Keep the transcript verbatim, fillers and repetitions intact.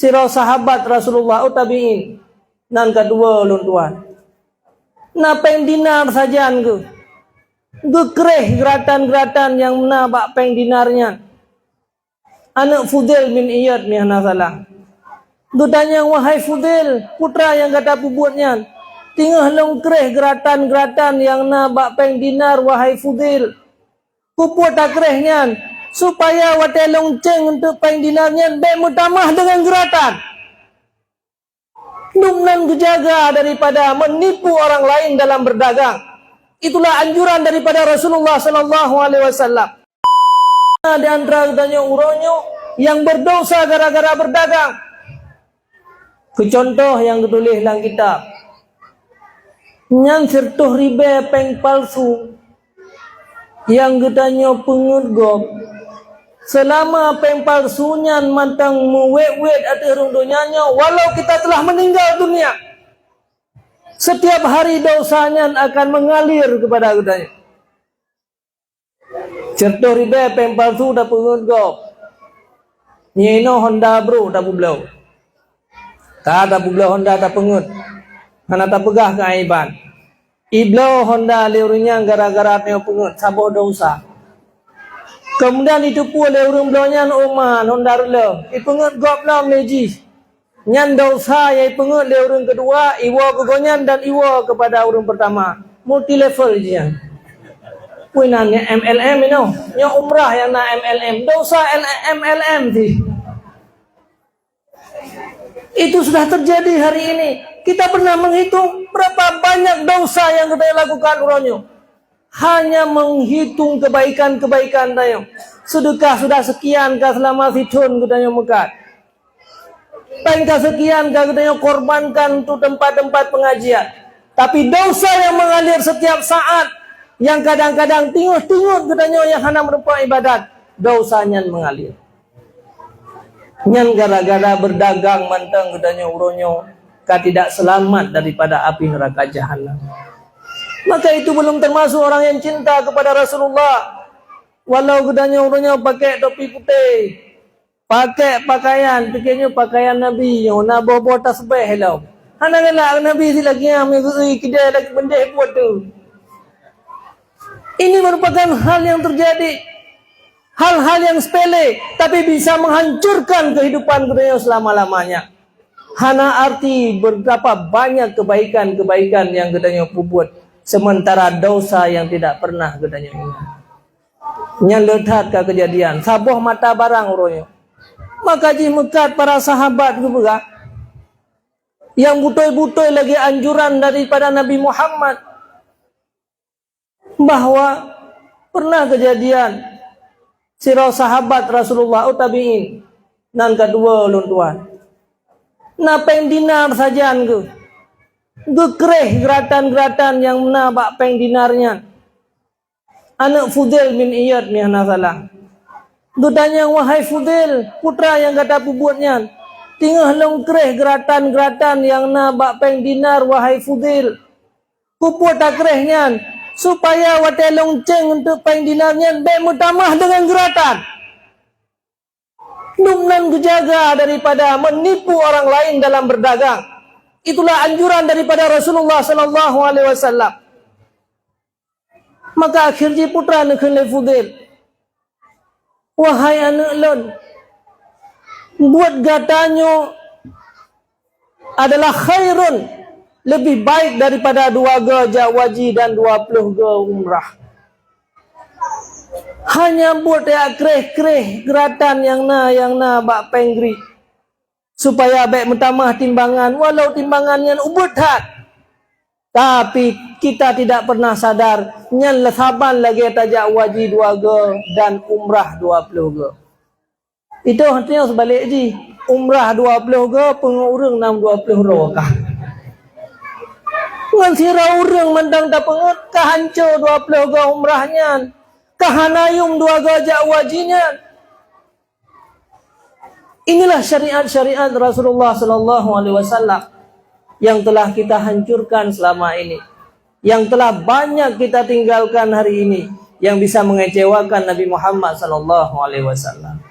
sidroe sahabat Rasulullah, oh tabi'in, nan ka tuwo ulôn tuan. Na péng dinar sajan geuh. Geukreh geuratan-geuratan nyang na bak péng dinar nyan. Aneuëk Fudail bin Iyad meuhana salah. Geutanyong, "Wahai Fudail, peue teuma nyang gata peubuet nyan? Teungoh lôn kreh geuratan-geuratan nyang na bak péng dinar, wahai Fudail." "Keupeue takreh nyan?" "Supaya watée lôn céng eunteuk péng dinar nyan bék meutamah deungon geuratan." Lôn nan geujaga daripada menipu orang lain dalam berdagang. Itulah anjuran daripada Rasulullah sallallahu alaihi wasallam. Di antara geutanyoe uroe nyoe nyang berdosa gara-gara berdagang. Keu contoh nyang geutuléh lam kitab, nyan siratoh ribée péng palsu nyang geutanyoe peungeuet gob. Seulama péng palsu nyan mantong meuwét-wét ateueh rhueng donya nyoe, walau kita telah meninggal dunia, setiap hari dosa nyan akan mengalir kepada geutanyoe. Siratoh ribée péng palsu tapeungeuet gob. Nyoe inoe honda brôk tapeubloe. Ka tapeubloe honda tapeungeuet. Hana tapeugah keuaiban. Ibloe honda lé ureuëng nyan gara-gara tanyoe peungeuet saboh dosa. Keumudian iteupue lé ureuëng bloe nyan, "Oh man, honda reuloh." Ipeungeuet gob lom lé jih. Nyan dosa nyang ipeungeuet lé ureuëng keudua, iwoe keu gobnyan dan iwoe keupada ureuëng peurtama. Multi level jih nyan. Peue nan nyoe M L M inoe. Nyoe umrah nyang na M L M. Dosa L-, M L M jih. Itu sudah terjadi hari ini. Kita pernah menghitung berapa banyak dosa nyang kita lakukan uroe nyoe? Hanya menghitung kebaikan-kebaikan tanyoe. Seudeukah sudah sekian ka seulama sithon geutanyoe meukat. Péng ka sekian ka geutanyoe korbankan untuk tempat-tempat pengajian. Tapi dosa yang mengalir setiap saat, yang kadang-kadang tingoh-tingoh geutanyoe nyang hana meurumpok ibadat, dosa nyan mengalir. Nyan gara-gara berdagang mantong geutanyoe uroe nyoe ka tidak selamat daripada api neraka jahanam. Maka itu belum termasuk orang yang cinta kepada Rasulullah. Walau geutanyoe uroe nyoe pakai topi putéh, pakai pakaian, pike nyoe pakaian Nabi nyoe, na boh-boh tasbeh lom. Hana galak Nabi silagée nyan, meugeui kidée lagée bendeh buet tu. Ini merupakan hal yang terjadi, hal-hal yang sepele, tapi bisa menghancurkan kehidupan geutanyoe selama-lamanya. Hana arti betapa banyak kebaikan-kebaikan yang geutanyoe peubuet, sementara dosa yang tidak pernah geutanyoe ingat. Nyan le that ka keujadian, saboh mata barang uroe nyoe. Maka jih meukat para sahabat geupeugah, nyang beutôi-beutôi lagée anjuran daripada Nabi Muhammad, bahwa pernah keujadian sidroe sahabat Rasulullah, oh tabi'in, nan ka dua ulôn tuan. Na péng dinar sajan geuh, geukreh geuratan-geuratan nyang na bak péng dinar nyan. Aneuëk Fudail bin Iyad meuhana salah. Geutanyong, "Wahai Fudail, peue teuma nyang gata peubuet nyan? Teungoh lôn kreh geuratan-geuratan nyang na bak péng dinar, wahai Fudail." "Keupeue takreh nyan?" "Supaya watée lôn céng eunteuk péng dinar nyan bék meutamah deungon geuratan." Lôn nan geujaga daripada menipu orang lain dalam berdagang. Itulah anjuran daripada Rasulullah sallallahu alaihi wasallam. Maka akhé jih peue teuma neukheun lé Fudail, "Wahai aneuëk lôn, buet gata nyoe adalah khairun, lebih baik daripada dua go jak haji dan dua ploh go umrah. Hanya buet jak kreh-kreh geuratan nyang na, nyang na bak péng gri, supaya bék meutamah timbangan, walau timbangan nyan ubit that. Tapi kita tidak pernah sadar, nyan saban lagée tajak haji dua go dan umrah dua ploh go." Itu artinya seubalik jih, umrah dua ploh go, peungeuet ureuëng nam dua ploh droe kah. Ngon sidroe ureuëng mantong tapeungeuet, ka hanco dua ploh go umrah nyan, ka hana yum dua go jak haji nyan. Inilah syariat-syariat Rasulullah sallallahu alaihi wasallam yang telah kita hancurkan selama ini, yang telah banyak kita tinggalkan hari ini, yang bisa mengecewakan Nabi Muhammad sallallahu alaihi wasallam.